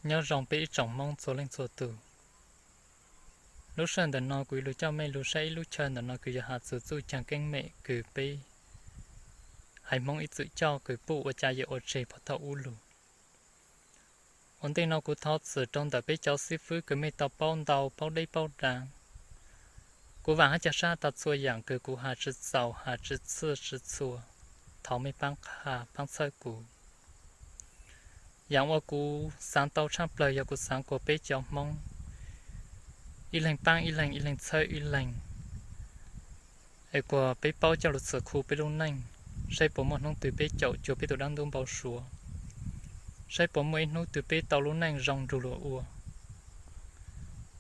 Nyob zoo peb ib tsoom Hmoob txhua leej txhua tus. Lub sij hawm ntawm no kuv yuav lug coj mej lug saib ib lub chaw ntawm no kws yog has txug txuj caag keeb mem kws peb haiv Hmoob ib txwm coj kws puj ua cai yawm ua tseg puag thaum ub lug. Ua ntej no kuv thov txim rau ntawm peb cov xib fwb kws mej tau paub ntau paub deb paub daav. Kuv vaam hab ca sab tag txhua yaam kws kuv has tsi txaus has tsi txhwj tsi txhua, thov mej paab qha paab txhawb kuv. Yaam uas kuv xaav tau tshaaj plawg yog kuv xaav kuas peb cov Hmoob ib leeg paab ib leeg, ib leeg txhawb ib leeg, es kuas peb paub coj lug txhum khu peb lub neej, saib puas muaj hnub twg peb caum cuag peb tug dlaab ntub npau suav, saib puas muaj ib hnub twg peb tau lub neej zoo nrug luag ua,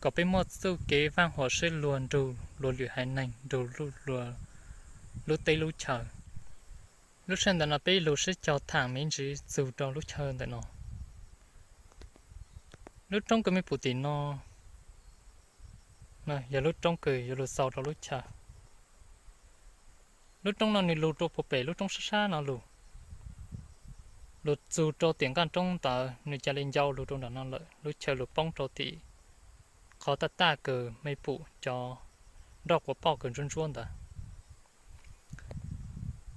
kom peb muaj txuj kev vaaj huam sib luag nrug luag lwm haiv neeg nrug lub teb lub chaw. Lub sij hawm ntawm no peb lug sib cog thaam me ntsis txug rau lub chaw ntawm no. Lub roob kws mej pum tim no yog lub roob kws yuav lug xaus rau lub chaw. Lub roob no nwg lug rua puag pem lub roob sab sab no lug, lug txug rau tim nqaj roob ntawd nwg ca le ncau lug rau nram no lawm, lub chaw lug poob rau tim qhov taj taj kws mej pum cov nroj quas poj kws ntsuab ntsuab ntawd.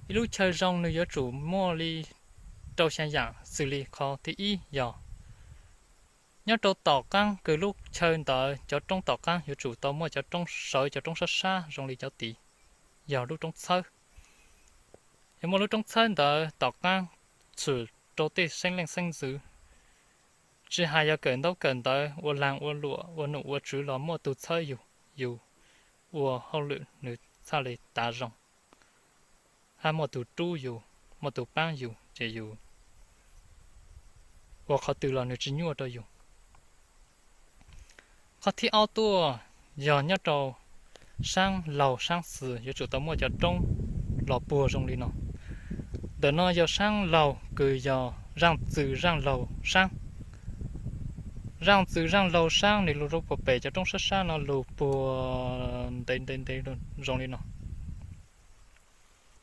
Ib lub chaw zoo nwg yuav tsum muaj li rau xyaa yaam, xws li qhov thib ib yog nyob rau tom qaab kws lub chaw ntawd cov roob tom qaab yuav tsum tau muaj cov roob sawv cov roob sab sab zoo li cov tid, yog lub roob txhawb. Yuav muaj lub roob txhawb ntawd tom qaab txhwm rau tej xeeb leej xeeb ntxwv, tsi has yog kawm ntaub kawm ntawv, ua laag ua luam, ua num ua tswv los muaj tug txhawb yug, yug ua hauj lwm nwg txhaj le tav zoo, hab muaj tug rub yug, muaj tug paab yug ces yug ua qhov twg los nwg tsi nyuaj rau yug. Qhov thib ob tuaj yog nyob rau saab laug saab xis yuav tsum tau muaj cov roob los puag zoo li no. Ntawm no yog saab laug kws yog zaaj txwm zaaj laug saab. Zaaj txwm zaaj laug saab nwg lug rau puag pem cov roob sab sab no lug puag ntev ntev ntev zoo li no.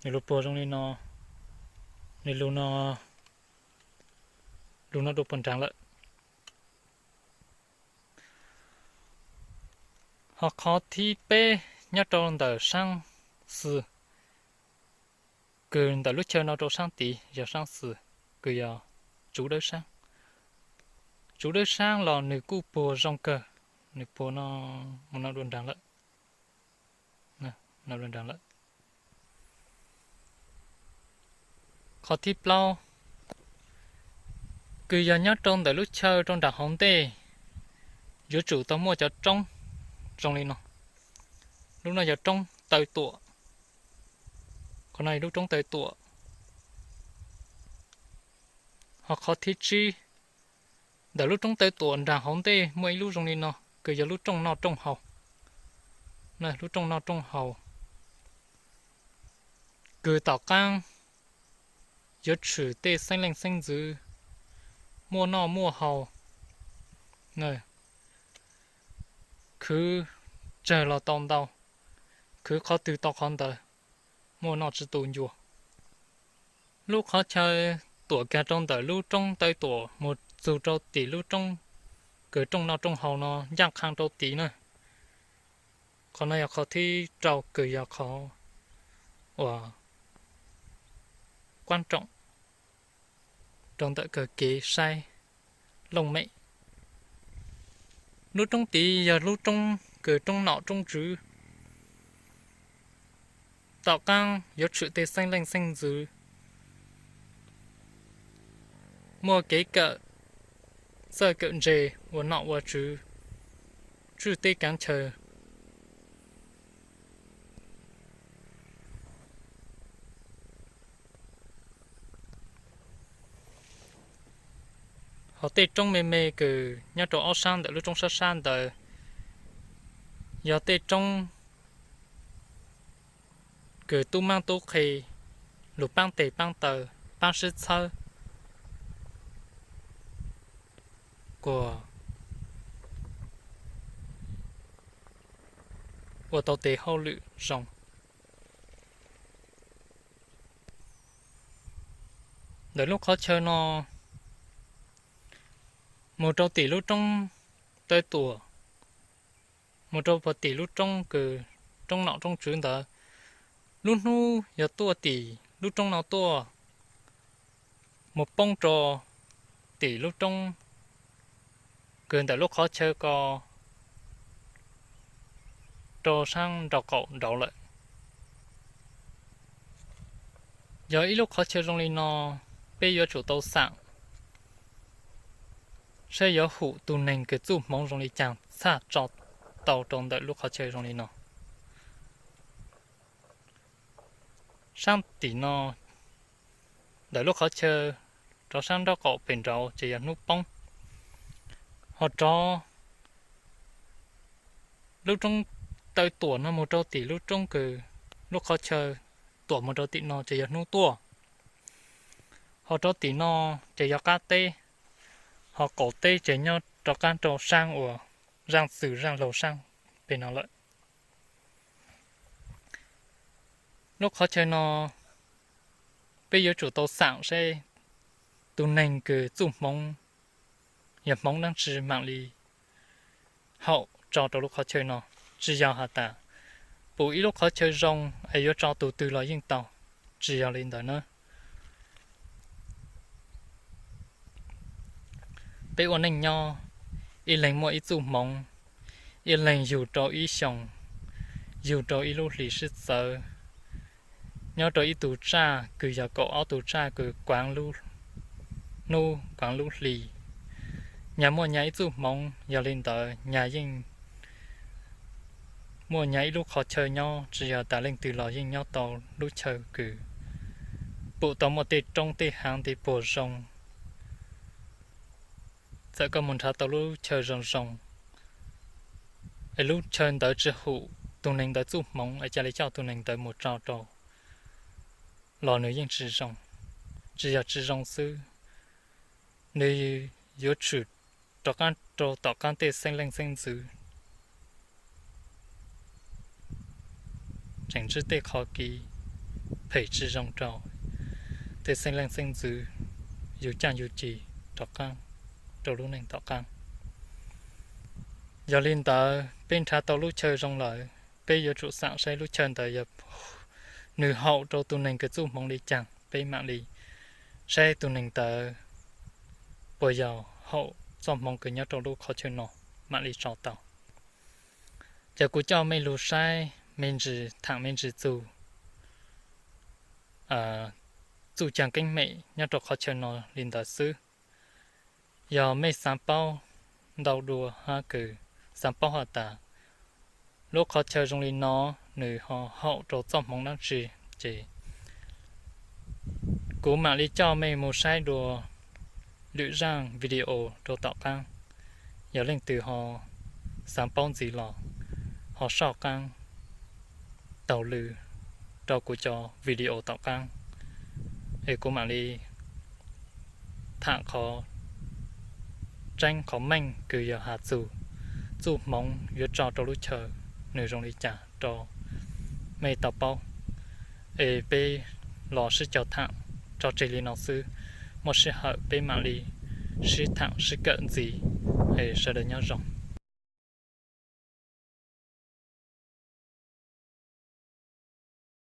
Nwg lug puag zoo li no, nwg lug no, lug no dua puag nraag lawm. Ho qhov thib peb nyob rau ntawm saab xis, kws ntawm lub chaw no rau saab tid yog saab xis, kws yog tsuv dawb saab. Tsuv dawb saab los nwg kuj puag zoo kawg, nwg puag no, mus no dua nraag lawm. Qhov thib plaub, kws yog nyob rau ntawm lub chaw rau nraag hauv ntej, yuav tsum tau muaj cov roob zoo li no. Lub no yog roob taw tuam, qhov no lub roob taw tuam. Ho qhov thib tsib, ntawm lub roob taw tuam nraag hauv ntej muaj ib lub zoo li no, kws yog lub rooj noj rooj haus. Lub rooj noj rooj haus, kws tom qaab yuav tshwm tej xeeb leej xeeb ntxwv muaj noj muaj haus, khwv tsawg los tau ntau, khwv qhov twg tau qhov ntawd, muaj noj tsi tu ncua. Lub qhov chaw tuam kag rau ntawm lub roob taw tuam mus txug rau tim lub roob kws rooj noj rooj haus no ncaaj qha rau tid na. Qhov no yog qhov thib rau kws yog qhov uas kuab room rau ntawm kawg kev saib looj mem. Lub roob tid yog lub roob kws roob nom roob tswv, tom qaab yuav tshwm tej xeeb leej xeeb ntxwv muaj kev kawm txawj kawm ntse, ua nom ua tswv, tswj teb kaav chaw. Ho tej roob me me kws nyob rau ob sab ntawm lub roob sab sab ntawd yog tej roob kws tub maab tub qhe lug paab tes paab taw, paab sib txhawb, kuas ua tau tes hauj lwm zoo. Ntawm lub qhov chaw no mus rau tim lub roob Tawb Tuam, mus rau puag tim lub roob kws roob nom roob tswv ntawd. Lub hnub yog tuaj tim lub roob no tuaj mus poob rau tim lub roob kws ntawm lub qhov chaw ko rau sab nraub qaum nraud lawm. Yog ib lub qhov chaw zoo li no, peb yuav tsum tau xaam saib yuav hum tus neeg kws txuj hmoov zoo li cas txhaj tso tau rau ntawm lub qhov chaw zoo li no. Sab tim no, ntawm lub qhov chaw rov sab nraub qaum pem nraud ces yog hnub poob. Ho rov lub roob Tawb Tuam no mus rau tim lub roob kws lub qhov chaw tuam mus rau tim no ces yog hnub tuaj. Ho rau tim no ces yog qab teb, ho qaum teb ces nyob rov qab rau sab uas zaaj txwm zaaj laug sab pem no lawm. Lub qhov chaw no peb yuav tsum tau xaam saib tus neeg kws txuj hmoov yog hmoov dlaab tsi maam li haum tso rau lub qhov chaw no. Tsi yog has tas pum ib lub qhov chaw zoo es yuav tso tus twg los yeej tau, tsi yog li ntawd na. Peb ua neej nyob, ib leeg muaj ib txuj hmoov, ib leeg yug rau ib xyoos, yug rau ib lub hlis sib txawv, nyob rau ib tug tsaj kws yog kaum ob tug tsaj kws kuaav lub hnub kuaav lub hli. Nyag muaj nyag ib txuj hmoov, yog li ntawd nyag yeej muaj nyag ib lub qhov chaw nyob, tsi yog tas leej twg los yeej nyob tau lub chaw kws pum tau muaj tej roob tej haav tej puag zoo. Txawm koj mus nrhav tau lub chaw zoo zoo es lub chaw ntawd tsi hum tus neeg ntawd txuj hmoov es ca li coj tus neeg ntawd mus tso rau los nws yeej tsi zoo. Tsi yog tsi zoo xwb, nws yuav tshwm rov qaab rau tom qaab tej xeeb leej xeeb ntxwv tseem ntsib tej qhov kev phem tsi zoo rau tej xeeb leej xeeb ntxwv yug caaj yug ci rov qaab rau lub neej tom qaab. Yog li ntawd peb nrhav tau lub chaw zoo lawm, peb yuav tsum xaam saib lub chaw ntawd yog nws haum rau tus neeg kws txuj hmoov li caag, peb maam li saib tus neeg ntawd puas yog haum txoj hmoov kws nyob rau lub qhov chaw no maam li tso tau. Ces kuv coj mej lug saib me ntsis thaam me ntsis txug txuj caa keeb mem nyob rau qhov chaw no li ntawd xwb. Yog mej xaav paub ntau dua hab kws xaav paub has tas lub qhov chaw zoo li no nws ho haum rau txoj hmoov dlaab tsi, ces kuv maam li coj mej mus saib dua lwm zaaj video rau tom qaab. Yog leej twg ho xaav paub ntxiv los ho soj qaab taug lw rau kuv cov video tom qaab, es kuv maam li thaam qhov tseeb qhov meej kws yog has txug txuj hmoov yuav tso rau lub chaw nws zoo li cas rau mej tau paub. Es peb los sib caug thaam tso tseg li no xwb, muaj sij hawm peb maam li sib thaam sib kawm ntxiv, es sawv daws nyob zoo.